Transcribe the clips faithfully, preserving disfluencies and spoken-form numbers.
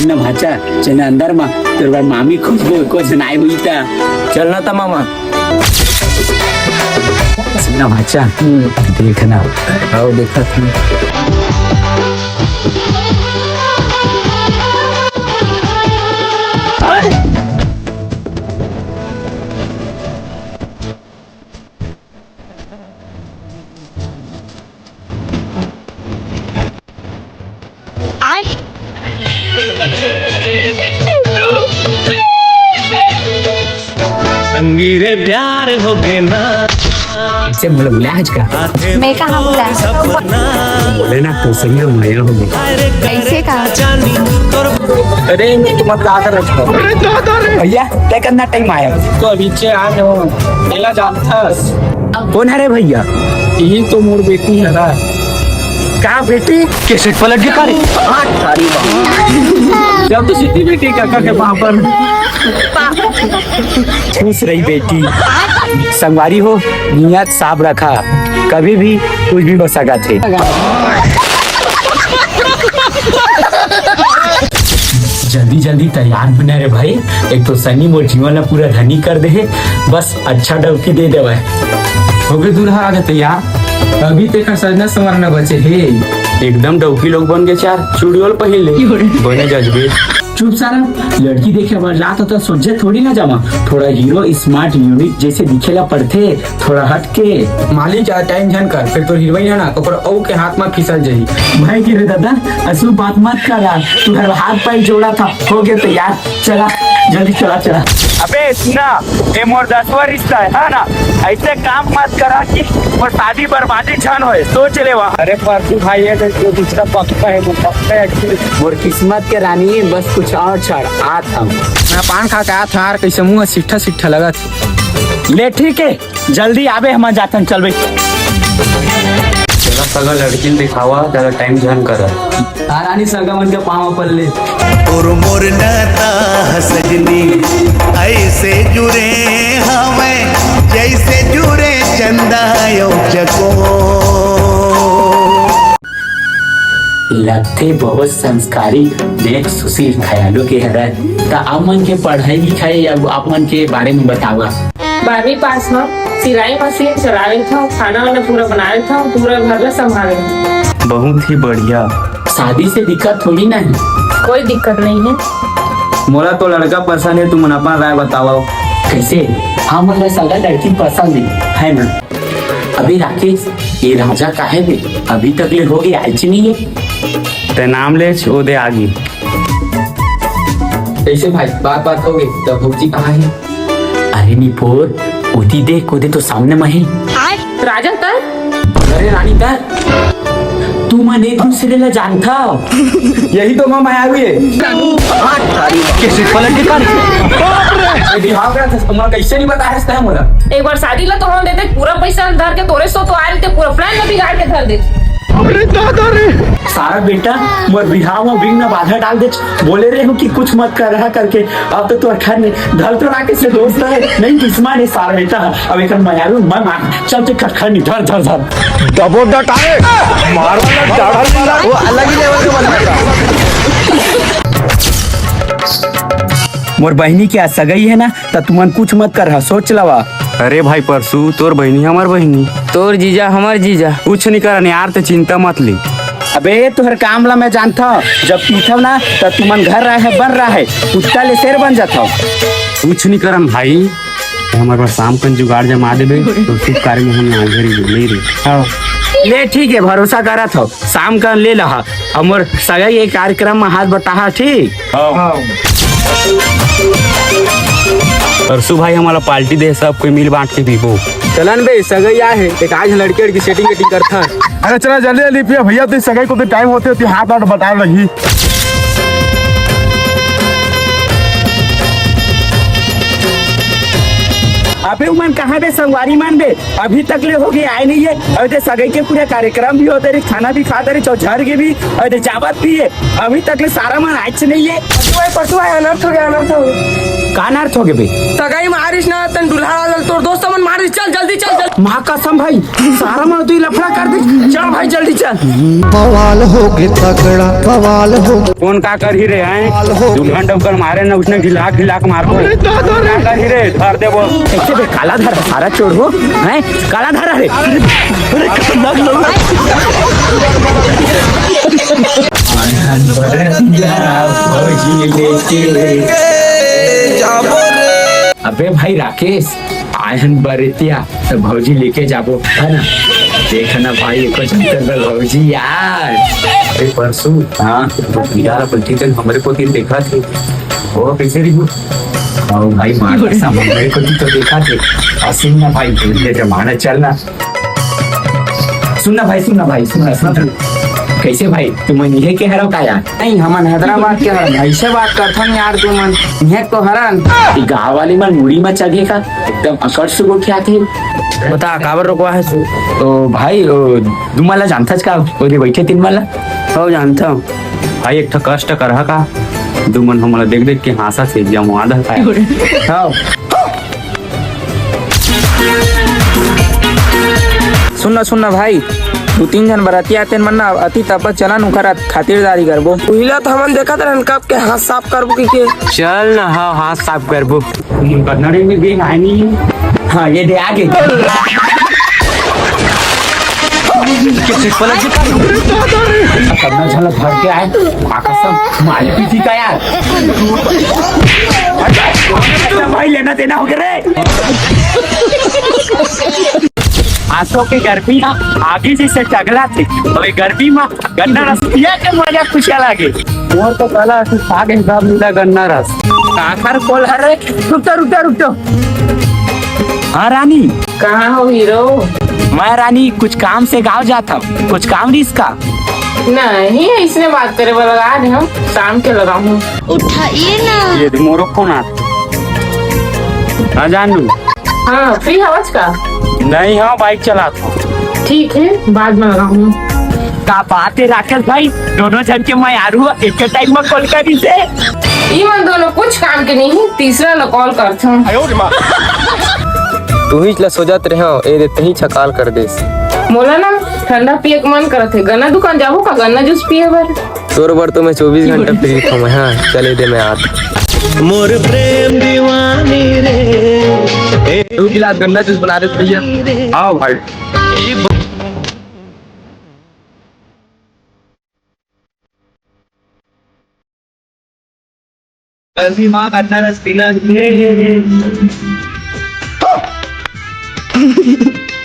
ना भाचा, चल ना अंदर मा, तोर बर मामी खुशबू एको झन आए हुई ता। चल ना ता मामा। सुन ना भाचा, देखना। आओ देखा तू। संगी रे प्यार हो गे ना। से बोले, बोले आज का? मैं कहाँ बोला? बोले ना, तो सही में माया हो गई। ऐसे कहा? अरे, मैं तुम्हारा दादा रखता हूँ। भैया, तय करना टाइम आया। तो अभी चे आ जाओ। मेला जानता है। कौन है रे भैया? यही तो मोर बेटी है ना। का बेटी? कैसे पलट के करे? जब तो सीधी बेटी काका के वहां पर। खुश रही बेटी। संगवारी हो, नियत साफ रखा, कभी भी कुछ भी हो सकत हे। जल्दी जल्दी तैयार होना रे भाई, एक तो सनी मोर जीवन ला पूरा धनी कर दे हे। बस अच्छा डौकी दे देवय। हो गे दूल्हा आगे तैयार, अभी तेकर सजना संवरना बचे हे। एकदम डौकी लोग बन के चार चूड़ियोल पहिन ले, बने जजबे। चुप सारा, लड़की देखे बर जात हो तो सोझे थोड़ी ना जावा, थोड़ा हीरो स्मार्ट यूनिक जैसे दिखेला पड़थे। थोड़ा हट के। मालिक, ज्यादा टाइम झन कर, फिर तोर हीरोइन है ना, ओकर अऊ के हाथ में फिसल जाही। भाई के रे दादा, असु बात मत कर यार, तू हर हाथ पैर जोड़ा था, हो गया तैयार, चला, जल्दी चला, चला। अबे सुना, ये मोर दसवाँ रिश्ता है, है ना? ऐसे काम मत करा कि मोर शादी बर्बादी झन होए, सोच ले वहाँ। अरे परसू भाई, ये तो दूसरा पक्का है, वो पक्का है actually। मोर किस्मत के रानी, बस कुछ और छाड़, आत हम। मैं पान खा के आत हूँ यार, कैसे मुंह सिट्ठा सिट्ठा लगत। ले ठीक है, जल्दी आबे, हमन जाथन, चल बे। चला सगा लड़की ल दिखावा, ज्यादा टाइम झन करा। आ रानी, सगा मन के पाँव पर ले। तोर मोर नाता ह सजनी, ऐसे जुरे हवय, जैसे जुरे चंदा अउ चकोर। लगथे बहुत संस्कारी, नेक सुशील ख्यालों के हरय। त आप मन के पढ़ाई लिखाई, अब आप मन के बारे में बतावा। बारहवीं पास हव, सिलाई मशीन चलावत हव, खाना वाना पूरा बनावत हव, पूरा घर ला संभालत हव। बहुत ही बढ़िया। शादी से दिक्कत थोड़ी ना है। कोई दिक्कत नहीं है। मोला तो लड़का पसंद है, तुमन अपन राय बतावव। कैसे? हाँ, मोला सगा लड़की पसंद है, है ना? अबे राकेश, ये राजा काहे बे? अभी तक ले हो गए, आइच नहीं है। ते नाम लेच, ओ दे आगी। कैसे भाई, बात बात हो गई, तो भौजी कहाँ है? अरे निपोर, ओती देख, ओदे तो सामने में है। राजा तर? अरे रानी तर, तुमन एक दूसरे ला जानथव? यही तो मैं आया हुई है। कैसे पलट के कर? ये बिहाव करा था, तुमन कैसे नहीं बताया था मोला? एक बार शादी ला तो हम देते, पूरा पैसा धर के तोरे सो तो आ रहे थे, पूरा प्लान में बिगाड़ के धर देते। अरे दादा रे। सारा बेटा, मोर बिहाव में विघ्न बाधा डाल दे। बोले रहे हो कि कुछ मत कर रहा करके, अब तो तू अठारह में धर तो राकेश से दोस्त है, नहीं दुश्मन है सारा बेटा। अब एक मयारू मैं मार, चल ते खटखट नहीं, धर, धर, धर। डबो डट, अरे, मारो ना, डाढ़ा नहीं ना। वो अलग ही लेवल का बंदा था। मोर बहिनी के आज सगाई है ना, त तुमन कुछ मत कर हा, सोच लवा। अरे भाई परसू, तोर बहिनी हमर बहिनी। तोर जीजा हमर जीजा। कुछ नहीं करन यार, ते चिंता मत ले। अबे तोहर काम ला मैं जानता, जब पीथव ना त तुमन घर रहे बन रहे, कुत्ता ले शेर बन जाता। कुछ नहीं करन भाई, हमर बर शाम कन जुगाड़ जमा देबे, तो शुभ कार्य में हम यहाँ घर ही ले रे। हाँ। ले ठीक है, भरोसा करत हव। शाम का ले लहा, अउ मोर सगाई के कार्यक्रम में हाथ बटाहा, ठीक? हाँ। परसू भाई हमला पार्टी दे, सब कोई मिल बांट के पीबो। चलन बे, सगाई आहे, एक आज लड़की लड़की सेटिंग वेटिंग करथा। अरे चला जल्दी जल्दी पिया भैया, तू सगाई को तो टाइम होते होते हाथ वाथ बटा लगी। अबे उमन कहाँ बे संगवारी मन बे? अभी तक ले होगे आए नहीं है। अबे ते सगाई के पूरा कार्यक्रम भी होते रहे, खाना भी खाते रहे, चौझर के भी, अबे ते जावत भी है। अभी तक ले सारा मन आइच नहीं है। परसू भाई, परसू भाई, अनर्थ हो गया, अनर्थ हो गया। का अनर्थ हो गया बे? सगाई में आरिस ना, तन दुल्हा लाल तोर दोस्त मन मारिस, चल जल्दी चल, जल्दी। माँ कसम भाई, सारा मन तू ही लफड़ा कर दे। चल भाई, जल्दी चल। बवाल हो गे तगड़ा, बवाल हो गे। कौन का कर ही रहे हैं? बवाल हो गे। दुल्हन डौकर मारे ना, उसने ढिलाक ढिलाक मार को। अरे दादा रे। का कर ही रहे? धर दे वो। कैसे बे, काला धरा सारा चोर हो, हैं? काला धरा रे। अरे खतरनाक लोग। अबे भाई राकेश, आए हन बरेतिया, त भौजी लेके जाबो, है ना? देख ना भाई, एको चक्कर में भौजी यार। अरे परसू, हाँ। तो यार, अपन ठीक है, हमरे को तीन देखा थे। वो कैसे रही? और भाई, मार कसम, हमरे को तीन तो देखा थे। और सुन ना भाई, ये जमाना चल ना। सुन ना भाई, सुन ना भाई, सुन ना, सुन ना। कैसे भाई, तुमन इहे के हरव का यार? नहीं, हमन हैदराबाद के हरन। ऐसे बात करथन यार तुमन, इहे तो हरन। ई गाँव वाली मन मुड़ी म चढ़े का, एकदम अकड़ से गोठियाथे। बता, काबर रोकवा है तू? ओ भाई, ओ, तुमन ला जानथस का? ओदे बैठे तीन मन ला? हो, जानथव। भाई, एक ठो कष्ट करहा का, तुमन हमन ला देख देख के हाँसा से जमवा दह का। हाँ। सुन ना, सुन ना भाई, दू तीन झन बरातिया आतेन मन ना, अति तपत चलन उखर खातिरदारी करबो। उहिला तो हमन देखत रहन कब के हाथ साफ करबो कि के। चल ना, हाँ, हाथ साफ करबो। कतना दिन में देख आए नहीं। हाँ, ये दे आगे। कतना झलक भर के आए, माँ कसम, मारी पीठी का यार। भाई, लेना देना हो गया रे। आसो के गर्मी ना आगी जैसे चगला थे, अबे गर्मी में गन्ना रस पिया के मजा कुछ अलग है। मोर तो काला ऐसे साग हिसाब मिला गन्ना रस। काकर कोल हरे? रुक तो, रुक तो, रुक तो। हाँ रानी। कहाँ हो हीरो? मैं रानी कुछ काम से गाँव जात हूँ, कुछ काम रिस का? नहीं, इसने बात करे वाला आज हम शाम के लगाऊँ। उठाइए ना। ये मोरो फोन आ। हाँ जानू। हाँ, फ्री हवस का? नहीं, हाँ, बाइक चलात हूँ। ठीक है, बाद में लगाऊँ। का बात है राकेश भाई, दोनों झन के मैं आरू एक टाइम में कॉल करी से। ई मन दोनों कुछ काम के नहीं, तीसरा ला कॉल करथन। तुहीच ला सोचत रहेंव, ए दे तही छकाल कर देस। मोला ना ठंडा पिए के मन करत हे, गन्ना दुकान जाबो का गन्ना जूस पिए बर? तोर बर तो मैं चौबीस घंटा फ्री हूँ मैं, हाँ, चले दे मैं आत। मोर प्रेम दीवानी रे। दो गिलास गन्ना जूस बना दे भैया। हाँ भाई। गर्मी माँ गन्ना रस पीना।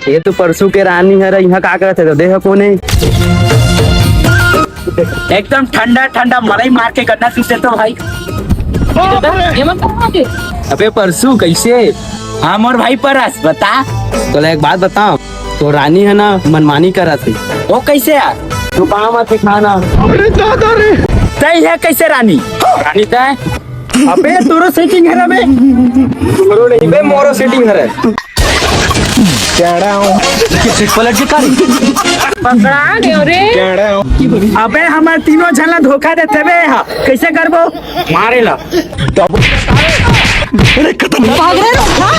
ये तो परसों के रानी हरे, यहाँ का करत हे तो देख कोने। एकदम ठंडा ठंडा मलाई मार के गन्ना जूस देता हूँ भाई। ये मन कहाँ के? अबे परसू कैसे? हाँ मोर भाई परस, बता। तोला एक बात बताओ, तो रानी है ना मनमानी करत हे। वो कैसे यार? तू काम आथे खाना। अरे दादा रे। तय है कैसे रानी? रानी तय? अबे तोरो सेटिंग है ना बे? तोरो नहीं बे, मोरो सेटिंग है रे। पलट के कर। पकड़ा गयो रे। अबे हमार तीनों झन ला धोखा देथे बे, हा कैसे करबो? मारे ला। अरे खतरनाक। भाग रहे हो, हाँ?